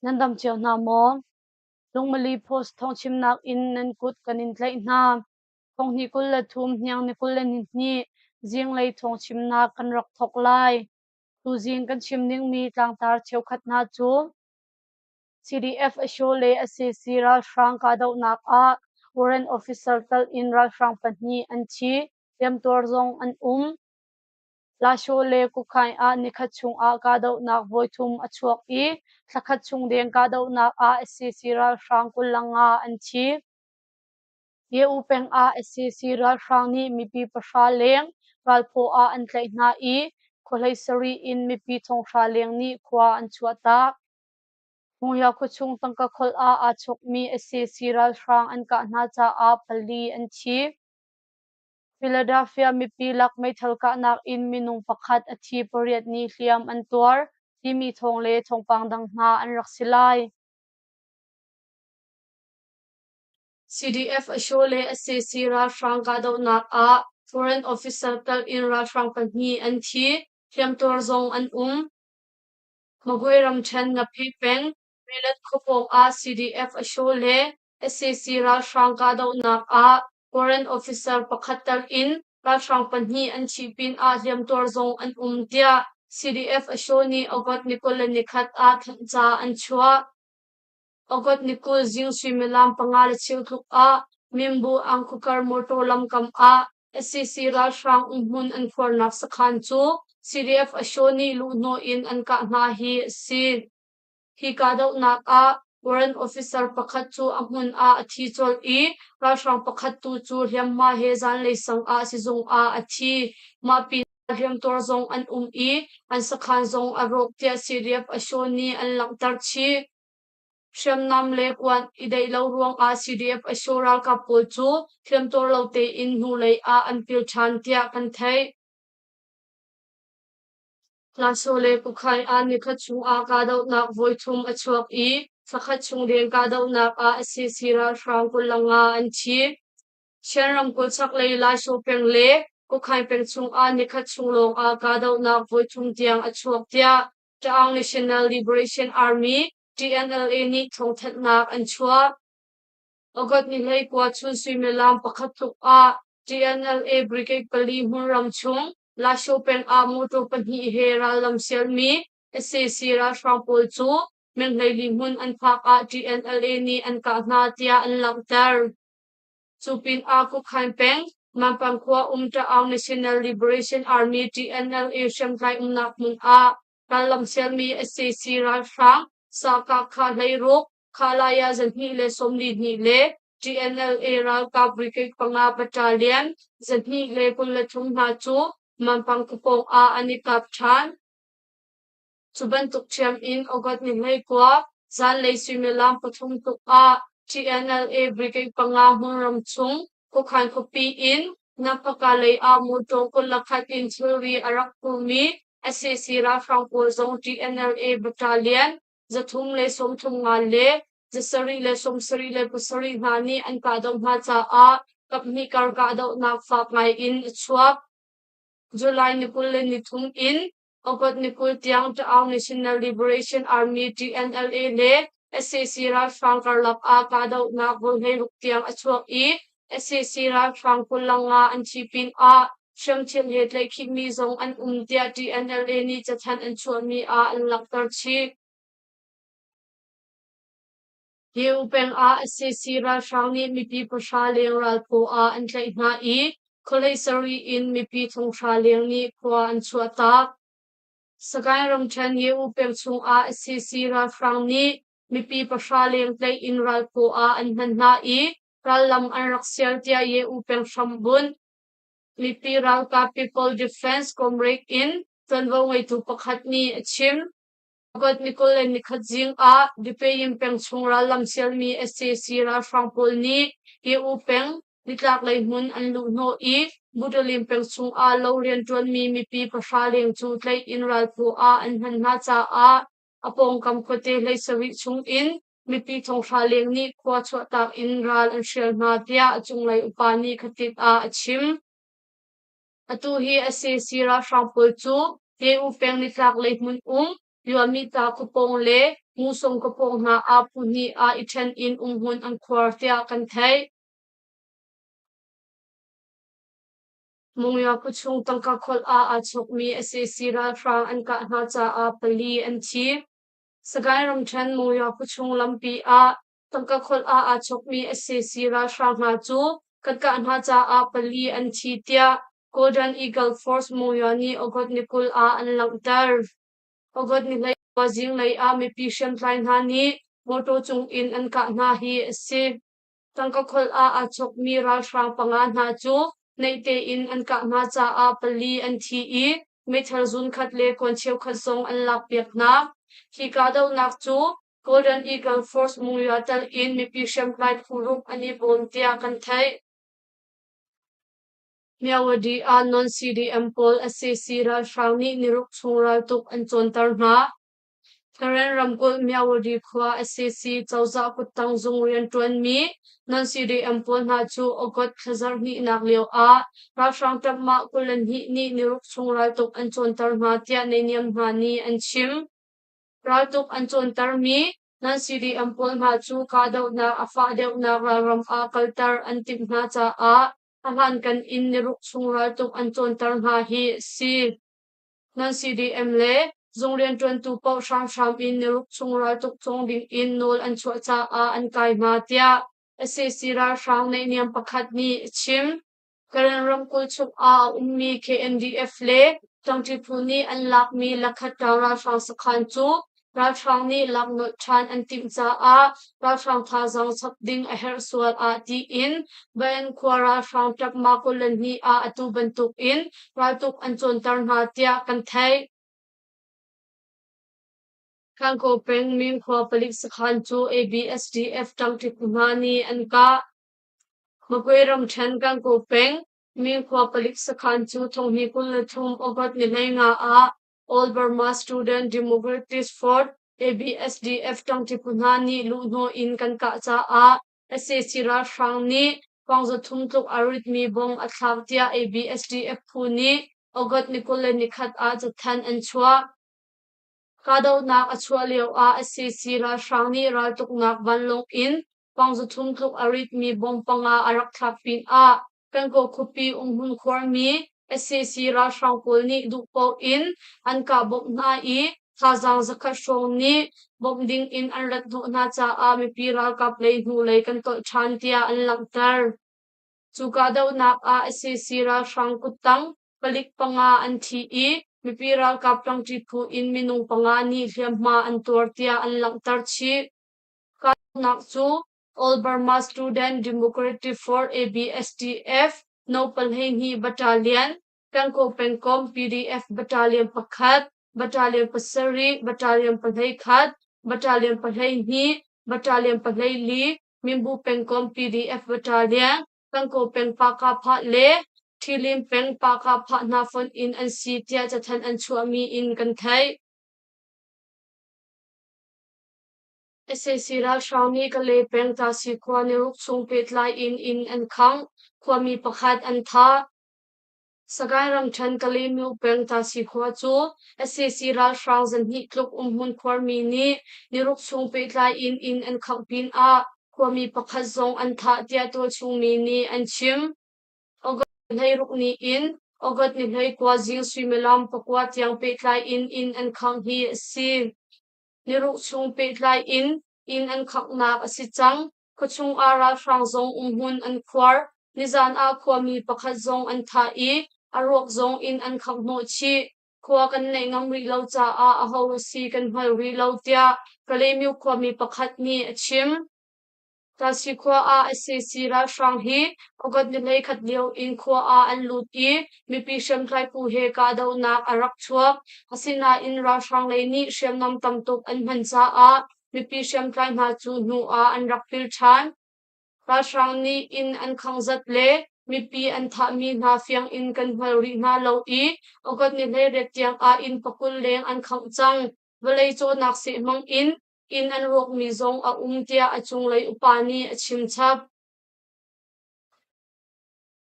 Nan dam cio hna maw? Lungmali Post thawngchimnak in nan kut kan in tlaih hna. Thonghnih 23 hniang ni 22 zinglei thawngchimnak kan rak thawk lai. Tuzing kan chim dingmi tlangtar cheukhat hna cu CDF Asho le sac ralhrang kahdohnak ah warrant officer tal in ralhrang pahnih an thi, hliamtuar zong an um. Lasho le Kukhaing ah nikhat chungah kahdohnak voithum a chuak i thlakhat chung deng kahdohnak ah sac ralhrang 25 an thi. Ye-U peng ah sac ralhrang nih mipi pahra leng ralphaw ah an tlaih hna i khuahlei sarih in mipi thonghra leng nih khua an chuahtak. Hmunghia khuachung tangka kholh ah aa chawkmi sac ralhrang an kah hna caah pali an thi. Philadelphia mipi lak meithal kahnak in minung pakhat a thi pariat nih hliam an tuar timi thawng le thawngpang dang hna an rak si lai. CDF Asho le sac ralhrang kahdohnak ah foreign officer tal in ralhrang pahnih an thi, hliamtuar zong an um. Magwe ramṭhen Ngaphe peng Melat khuapawng ah CDF Asho le sac ralhrang kahdohnak ah warrant officer pakhat tal in ralhrang pahnih an thih pinah hliamtuar zong an um tiah CDF Asho nih August ni 21 ah thanhca an chuah. August ni 20 zing suimilam panga le cheu tluk ah Mimbu Angkhukar motor lamkam ah sac ralhrang umhmun an khuarnak sakhan cu CDF Asho nih luhhnawh in an kah hna hi a si. Hi kahdohnak ah warrant officer pakhat cu a hmun ah a thi colh i ralhrang pakhat tu cu hliamhma he zanlei sang ah sizung ah a thi. Mah pinah hliamtuar zong an um i an sakhan zong a rawk tiah CDF Asho nih an langhter chih. Hriamnam le kuan i daih lo ruangah CDF Asho ralkap pawl cu hliamtuar lo tein hnulei ah an pil ṭhan tiah kan theih. Hlaso le Kukhai ah nikhat chungah kahdohnak voithum a chuak i thlakhat chung deng kahdohnak ah sac ralhrang 25 an thi. Chin ramkulh chaklei Laiso peng le Kukhai peng chungah nikhat chung lawngah kahdohnak voithum tiang a chuak tiah Ta'ang National Liberation Army TNLA nih thawngthanhnak an chuah. August ni 19 chun suimilam pakhat tluk ah TNLA Brigade pali hmunram chung Lasho peng ah motor pahnih he rallam sialmi sac ralhrang pawl cu meng 14 hmun an phak ah TNLA nih an kah hna tiah an langhter. Cu pinah Kukhan peng Mampang khua um Ta'aung National Liberation Army TNLA hriamtlai umnak hmun ah rallam sialmi sac ralhrang sakah kha 16 Khalaya 242 le TNLA ralkap brigade panga battalion 223 hna cu Mampang khuapawng ah an i kap ṭhan. Cu bantuk ṭhiam in August ni 19 zanlei suimilam pathum tluk ah TNLA brigade panga hmunram chung khuakhan khuapi in Nampaka lei ah motor 21 in thilri a rak phurmi sac ralhrang pawl zong TNLA battalion 335 le 777 hna nih an kahdoh hna caah kaphnih kar kahdohnak fak ngai in a chuak. July ni 23 in August ni 20 tiang Ta'aung National Liberation Army TNLA le sac ralhrang karlak ah kahdohnak voi 16 tiang a chuak i sac ralhrang 25 an thi pinah hriamthil he tlaihkhihmi zong an um tiah TNLA nih cathanh an chuahmi ah an langhter chih. Hiu peng ah sac ralhrang nih mipi pahra leng ralphaw ah an tlaih hna i khualei sarih in mipi thonghra leng nih khua an chuahtak. Sagaing ramṭhen Yewu peng chungah sac ralhrang nih mipi pahra leng tlaih in ralphaw ah an hman hna i rallam an rak sial tiah Yewu peng hrambunh mipi ralkap People Defense Comrade in ṭuanvo ngeitu pakhat nih a chim. August ni 21 zing ah Dipeyin peng chung rallam sialmi sac ralhrang pawl nih Yewu peng nitlaklei hmun an luhhnawh i Budalin peng chungah lo rianṭuanmi mipi pahra leng cu tlaih in ralphaw ah an hman hna caah a pawngkam khuate 17 chungin mipi thonghra leng nih khua chuahtak in ral an hrial hna tiah a cunglei upa nih khatit ah a chim. Atu hi sac ralhrang pawl cu Yewu peng nitlaklei hmun um Yuamita khuapawng le. Musong ka pawng hna ah phu hnih ah i ṭhen in umhmun an khuar tiah kan theih. Monywa khuachung tangka kholh ah aa chawkmi sac ralhrang an kah hna caah pali an thi. Sagaing ramṭhen Monywa khuachung lampi ah tangka kholh ah aa chawkmi sac ralhrang hna cu kan kah hna caah pali an thi tiah Golden Eagle Force Monywa nih August ni 20 ah an langhter. August ni 12 zinglei ah mipi hriamtlai hna nih mawṭaw cung in an kah hna hi a si. Tangka kholh ah aa chawkmi ralhrang panga hna cu naih tein an kah hna caah pali an thi i meithal zunkhat le kuan cheukhat zong an lakpiak hna. Hi kahdohnak cu Golden Eagle Force Monywa tal in mipi hriamtlai phu ruk an i bawm tiah kan theih. Myawaddy ah non-CDM pawl sac ralhrang nih niruk chung raltuk an cawnter hna. Karen ramkulh Myawaddy khua sac cozah kuttang zung rianṭuanmi non-CDM pawl hna cu August thla zarh hnihnak lio ah ralhrang ṭapmah 22 nih niruk chung raltuk an cawnter hna tiah naihniam hna nih an chim. Raltuk an cawntermi non-CDM pawl hna cu kahdohnak a fah deuhnak ralram ah kalter an timh hna caah a hlankan in niruk chung raltuk an cawnter hna hi a si. Non-CDM le zung rianṭuantu paoh hramhram in niruk chung raltuk cawng ding in nawl an chuah caah an kai hna, tiah sac ralhrang naihniam pakhat nih a chim. Karen ramkulh chung ah a ummi KNDF le ṭangṭi phu nih an lakmi Lakhat ṭang ralhrang sakhan cu ralhrang nih lak nolh ṭhan an timh caah ralhrang thazaang chap ding a herh sual ah tiin Bayan khua ralhrang ṭapma 22 ah atu bantuk in raltuk an cawnter hna tiah kan theih. Kankaw peng Ming khua palik sakhan cu ABSDF ṭangṭi phu hna nih an kah. Magwe ramṭhen Gangaw peng Mingkhua palik sakhan cu thonghnih 23 August ni 15 ah All Burma Student Democratic Front ABSDF ṭangṭi phu hna nih luhhnawh in kan kah caah sac ralhrang nih pawng 300 tluk a ritmi bom a thlak tiah ABSDF phu nih August ni 21 ah cathanh an chuah. Kahdohnak a chuah lioah sac ralhrang nih raltuknak vanlawng in pang 300 tluk a ritmi bomb panga a rak thlak pinah Kankaw khuapi umhmun khuarmi sac ralhrang pawl nih duhpaoh in an kah bawmh hna i thazaang 100 hrawng nih bawmh ding in an rat hnawh hna caah mipi ralkap lei hnulei kan tolh ṭhan tiah an langhter. Cu kahdohnak ah sac ralhrang kuttang palik panga an thi i mipi ralkap ṭangṭi phu in minung panga nih hliamhma an tuar tiah an langhter chih. Kahdohnak cu All Burma Student Democratic Front ABSDF No. 12 Battalion, Kankaw pengkomh PDF Battalion pakhat, Battalion pasarih, Battalion 11, Battalion 12, Battalion 14, Minbu pengkomh PDF Battalion, Kankaw peng Pahkahphah le Ṭhilin peng Pahkahphah hna fonh in an si tiah cathanh an chuahmi in kan theih. Sac ralhrang nih Kalay peng Tasi khua niruk chung pehtlai in inn an khangh, khuami pakhat an thah. Sagaing ramṭhen Kalaymyo peng Tasi khua cu sac ralhrang zanhnih tluk umhmun khuarmi nih niruk chung pehtlai in inn an khangh pinah khuami pakhat zong an thah tiah tualchung mi nih an chim. August 16 ni in August ni 29 zing suimilam pakua tiang pehtlai in inn an khangh hi a si. Niruk chung pehtlai in inn an khanghnak a si cang. Khuachung ah ralhrang zong umhmun an khuar. Nizan ah khuami pakhat zong an thah i a ruak zong inn an khangh hnawh chih. Khua kan neih ngam rih lo caah aho a si kan hngal rih lo tiah Kalaymyo khuami pakhat nih a chim. Tasi khua ah sac ralhrang hi August ni 11 lio in khua ah an lut i mipi hriamtlai phu he kahdohnak a rak chuak. Asinain ralhrang lei nih hriamnam tamtuk an hman caah mipi hriamtlai hna cu hnu ah an rak pil ṭhan. Ralhrang nih inn an khangh zat le mipi an thahmi hna fiang in kan hngal rih hna lo i August ni 18 tiang ah inn 20 leng an khangh cang. Vawlei cawhnak seh hmang in inn an rawkmi zong a um tiah a cunglei upa nih a chim chap.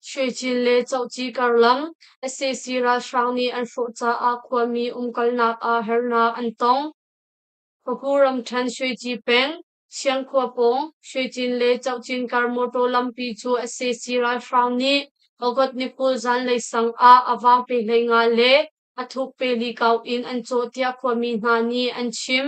Shwecin le Cohci karlam sac ralhrang nih an hrawh caah khuami umkalnak ah harnak an tong. Paku ramṭhen Shwekyi peng, Siangkhua pawng Shwecin le Cohcin kar mawṭaw lampi cu sac ralhrang nih August ni 20 zanlei sang ah a vang pe 15 le a thuk pe li kau in an cawh tiah khuami hna nih an chim.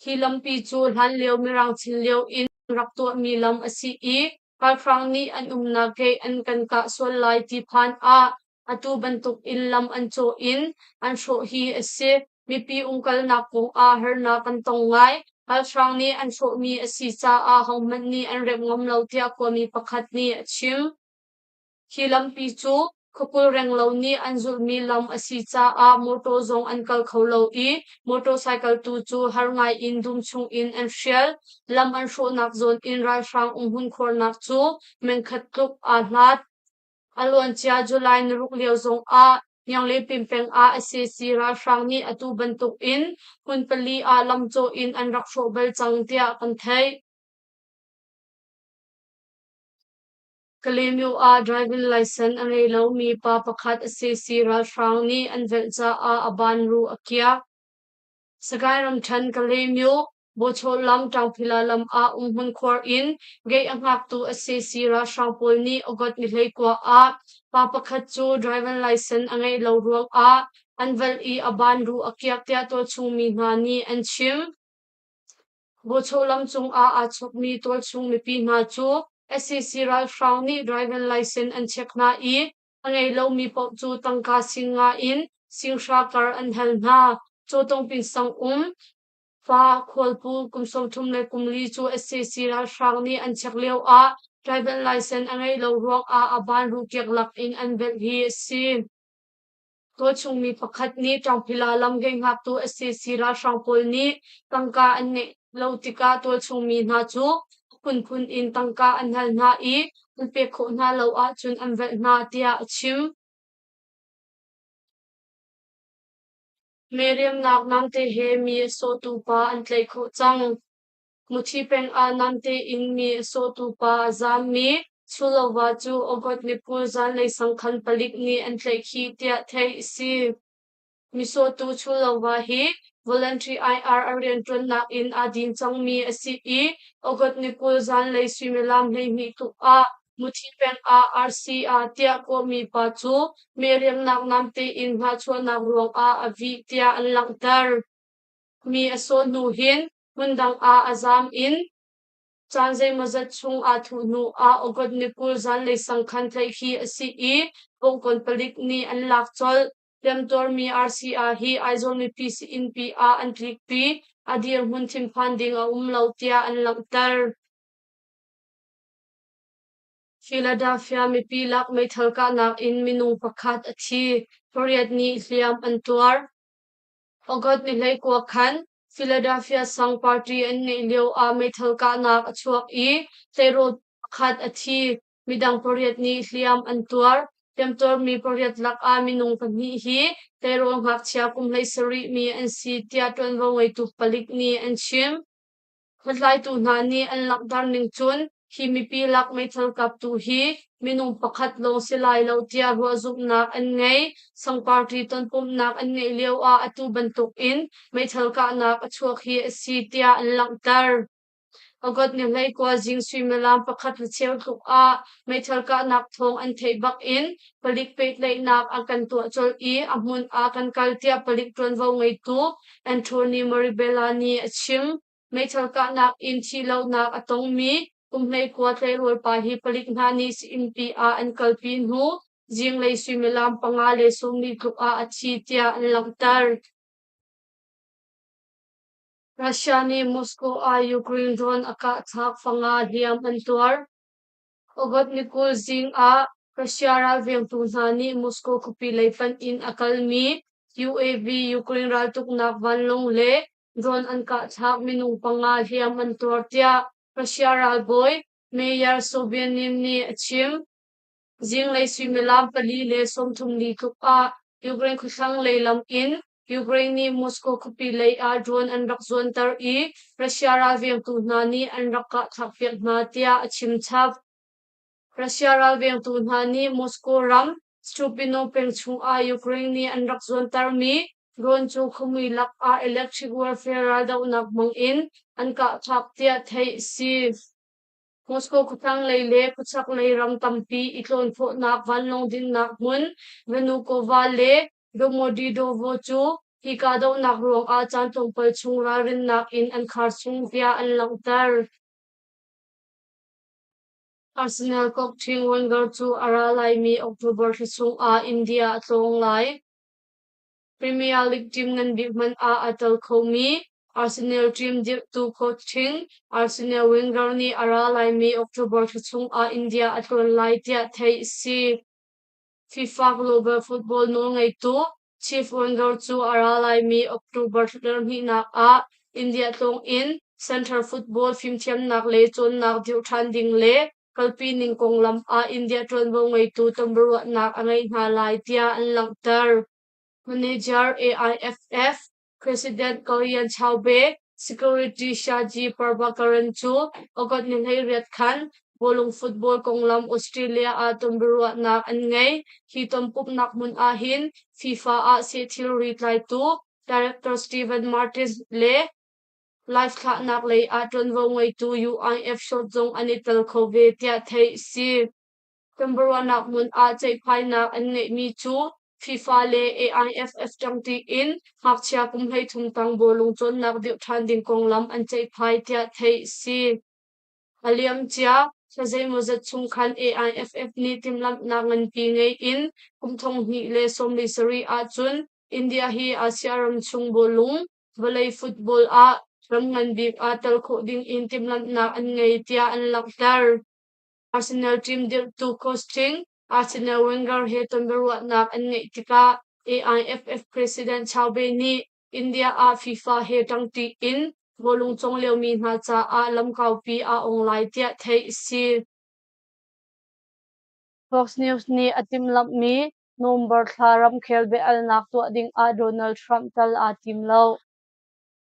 Hi lampi cu hlanlio Mirang chan lio in rak tuahmi lam a si i ralhrang nih an umnak gate an kan kah sual lai ti phan ah atu bantuk in lam an cawh in an hrawh hi a si. Mipi umkalnak kong ah harnak kan tong ngai. Ralhrang nih an hrawhmi a si caah hohmanh nih an remh ngam lo tiah khuami pakhat nih a chim. Hi lampi cu khuakul renglo nih an zulhmi lam a si caah mawṭaw zong an kal kho lo i motorcycle tu cu har ngai in dum chung in an hrial. Lam an hrawhnak zawn in ralhrang umhmun khuarnak cu meng khat tluk aa hlat. A luancia July ni ruk lio zong ah Hnianglipin peng ah sac ralhrang nih atu bantuk in hmun pali ah lamcawh in an rak hrawh bal cang tiah kan theih. Kalaymyo ah driving license a ngei lomi pa pakhat sac ralhrang nih an velh caah a banruh a kiak. Sagaing ramṭhen Kalaymyo Bawchaw lam Ṭangphila lam ah umhmun khuar in gate a hngaktu sac ralhrang pawl nih August ni 19 ah pa pakhat cu driving license a ngeih lo ruangah an velh i a banruh a kiak tiah tualchung mi hna nih an chim. Bawchaw lam cungah aa chawkmi tualchung mipi hna cu sac ralhrang nih driving license an check hna i a ngei lomi paoh cu tangka 5000 in 50,000 kar an hal hna. Cawtongpin sang um fa khualpu kum 34 cu sac ralhrang nih an check lio ah driving license a ngeih lo ruangah a banruh kiak lak in an velh hi a si. Tualchungmi pakhat nih Ṭangphila lam ngaktu sac ralhrang pawl nih tangka an ngeih lo tikah tualchungmi hna cu a phunphun in tangka an hal hna i an pek khawh hna lo ahcun an velh hna tiah a chim. Meriamnak namte he mi a sawhtu pa an tlaih khawh cang. Muthi peng ah namte in mi a sawhtu pa a zaammi Chulova cu August ni 20 zanlei sangkhan palik nih an tlaihkhih tiah theih a si. Misawhtu Chulova hi Voluntary IR a rianṭuannak in aa din cangmi a si i August ni 20 zanlei suimilam 12 tluk ah Muthi peng ah RC ah tiah kawhmi pa cu mehriamnak namte in hnahchuahnak ruangah a vih tiah an langhter. Mi a sawh hnu hin hmundang ah a zaam in caan zeimawzat chung aa thuh hnu ah August ni 20 zanlei sangkhan tlaihkhih a si i Bongkawn palik nih an lak colh. Hliamtuarmi RCA hi Aizawl mipi sii-innpi ah an tlikpi. A dirhmun thinphan ding a um lo tiah an langhter. Philadelphia mipi lak meithal kahnak in minung pakhat a thi, pariat nih hliam an tuar. August ni 19 khan Philadelphia sang party an ngeih lio ah meithal kahnak a chuak i tleirawl pakhat a thi. Midang pariat nih hliam an tuar. Hliamtuarmi pariat lakah minung pahnih hi tleirawl ngakchia kum 17 mi an si tiah ṭuanvo ngeitu palik nih an chim. Hlathlaitu hna nih an langhter ning cun hi mipi lak meithal kaptu hi minung pakhat lawng si lai lo tiah ruahzumhnak an ngei. Sang party tonpumhnak an ngeih lio ah atu bantuk in meithal kahnak a chuak hi a si tiah an langhter. August ni 19 zing suimilam pakhat le cheu tluk ah meithal kahnak thawng an theih bak in palik pehtlaihnak an kan tuah colh i a hmun ah kan kal tiah palik ṭuanvo ngeitu Anthony Maribella nih a chim. Meithal kahnak in thihlohnak a tongmi kum 19 tleirawl pa hi palik hna nih sii-innpi ah an kalpi hnu zinglei suimilam panga le sawmli tluk ah a thi tiah an langhter. Russia nih Moscow ah Ukraine drone a kah thlak fanga hliam an tuar. August ni 20 zing ah Russia ralvengtu hna nih Moscow khuapi lei panh in a kalmi UAV Ukraine raltuknak vanlawng le drone an kah thlak minung panga hliam an tuar tiah Russia ralbawi Mayor Sobyanin nih a chim. Zinglei suimilam pali le sawmthum li tluk ah Ukraine khuathlang lei lam in Ukraine nih Moscow khuapi lei ah drone an rak zuanter i Russia ralvengtu hna nih an rak kahthlakpiak hna tiah a chim chap. Russia ralvengtu hna nih Moscow ram Stupino peng chungah Ukraine nih an rak zuantermi Drone cu khuamui lakah electric warfare raldohnak hmang in an kahthlak tiah theih a si. Moscow khuathanglei le khuachaklei ram tampi i tlawn khawhnak vanlawng dinhnak hmun Vnukovo le Domodedovo cu hi kahdohnak ruangah caan tlawmpal chung ralrinnak in an khar chung tiah an langhter. Arsenal coach Wenger cu a ra laimi October thla chungah India a tlawng lai. Premier League team nganbik hmanh ah aa tel khomi Arsenal team dirhtu coach ṭhing Arsene Wenger nih a ra laimi October thla chungah India a tlawn lai tiah theih a si. FIFA Global Football nawlngeitu Chief Wenger cu a ra laimi October thla hnihnak ah India tlawng in Central Football fimthiamnak le cawnnak dirh ṭhan ding le kalpi ning konglam ah India ṭuanvo ngeitu tonbiaruahnak a ngeih hna lai tiah an langhter. Manager AIFF President Kalyan Chaubey Security Shaji Prabhakaran cu August ni 18 khan bawlung football konglam Australia ah tonbiaruahnak an ngei. Hi tonpumhnak hmun ah hin FIFA ah seh thilri tlaitu Director Steven Martins le Live thlahnak lei ah ṭuanvo ngeitu UIF Short zong an i tel kho ve tiah theih a si. Tonbiaruahnak hmun ah ceihphainak an ngeihmi cu FIFA le AIFF ṭangṭi in ngakchia kum 13 tang bawlung cawnnak dirh ṭhan ding konglam an ceihphai tiah theih a si. A liamcia thla zeimawzat chung khan AIFF nih timhlamhnak nganpi ngei in kum 2017 ahcun India hi Asia ram chung bawlung vawlei football ah ram ngan bik ah tel khawh ding in timhlamhnak an ngei tiah an langhter. Arsenal team dirhtu coach ṭhing Arsene Wenger he tonbiaruahnak an ngeih tikah AIFF President Chaube nih India ah FIFA he ṭangṭi in bawlung cawng liomi hna caah lam kaupi aa ong lai tiah theih a si. Fox News nih a timhlamhmi November thla ramkhel biahalnak tuah dingah Donald Trump tal aa tim lo.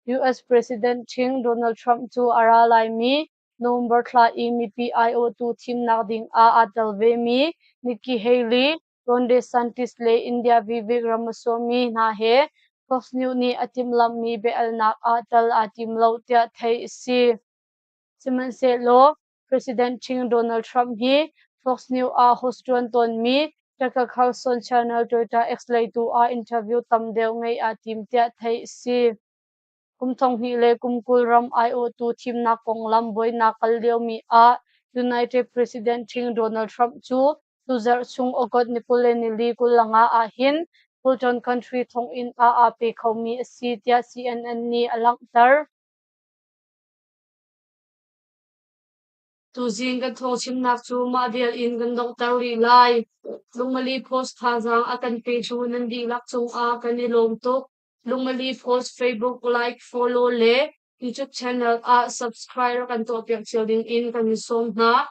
US President ṭhing Donald Trump cu a ra laimi November thla i mipi aiawhtu thimnak dingah aa tel vemi Nikki Haley, Ron DeSantis le India Vivek Ramaswamy hna he Fox News nih a timhlamhmi biahalnak ah tel aa tim lo tiah theih a si. Sihmanhsehlaw President ṭhing Donald Trump hi Fox News ah host ṭuan tawnmi Tucker Carlson Channel Twitter X lei tu ah interview tam deuh ngeih aa tim tiah theih a si. Kum 2020 ram aiawhtu thimnak konglam buainak kal liomi ah United President ṭhing Donald Trump cu tuzarh chung August ni 24 25 ahhin Fulton Country thonginn ah aa pe khomi a si tiah CNN nih a langhter. Tuzing kan thawngchimnak cu mah vial in kan donghter rih lai. Lungmali Post thazaang a kan petu nan dihlak cungah kan i lawm tuk. Lungmali Post Facebook like, follow le YouTube channel ah subscribe rak kan tuahpiak cio ding in kan in sawm hna.